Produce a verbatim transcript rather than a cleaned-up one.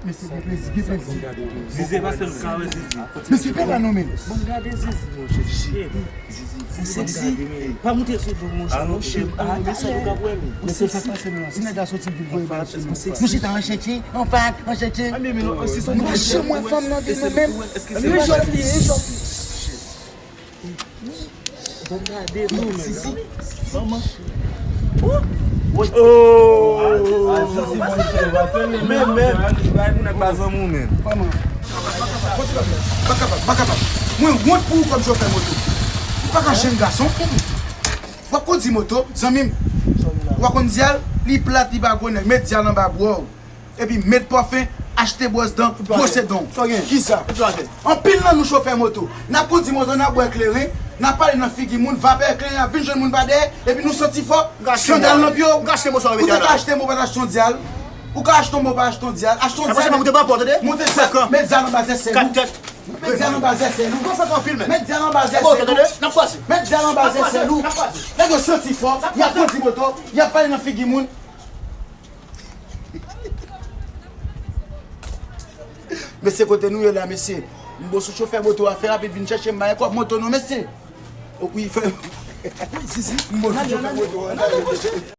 Mesye, gen plezi, gen plezi. Zizi, pa sèl ka wè Zizi. Mesye, pa la non, men. Bon, gade Zizi, monchè. Zizi, seksi. Pa moute sou do, monchè. Monchè, ah, mesye, sa k pase nou la? Si nèg la soti vil voye bal sou nou. Nou chita an chèche, an fat, an chèche. Nou pa janm wè fanm nan vi nou menm. Yon jòf li ye, yon jòf li. Bon, gade tou, men. Manman. Oh! Men, men, bay moun ak bazan moun, men. Pa kapab, pa kapab, pa kapab. Mwen wont pou ou kòm chofè moto. Ou pa ka jèn gason. W ap kondi moto, zanmi m. Ou pa konn dyal, li plat, li pa gwo nèg. Met dyal anba bwòw. Epi met pòfen, achte bwòs dan, bwose dan w. Kisa? Anpil nan nou chofè moto. N ap kondi moto, n ap bwè kleren, n ap pale nan figi moun, vapè kleren ap vin jwenn moun pa dèyè, epi nou santi fò, sandal nan pye w. Ou te ka achte mo, pa t achte yon dyal. Ou ka achte yon mo, pa achte yon dyal. Achte yon dyal. Moute sa, met dyal anba zèsèl ou. Met dyal anba zèsèl ou. Met dyal anba zèsèl ou. Met dyal anba zèsèl ou. Nèg yo santi fò, y ap kondi moto, y ap pale nan figi moun. Mesye, kote nou ye la, mesye? M bon sou chofè moto a, fè rapid, vin chèche m, bay kòb moto nou, mesye. O, wi, fè. M bon sou chofè moto a.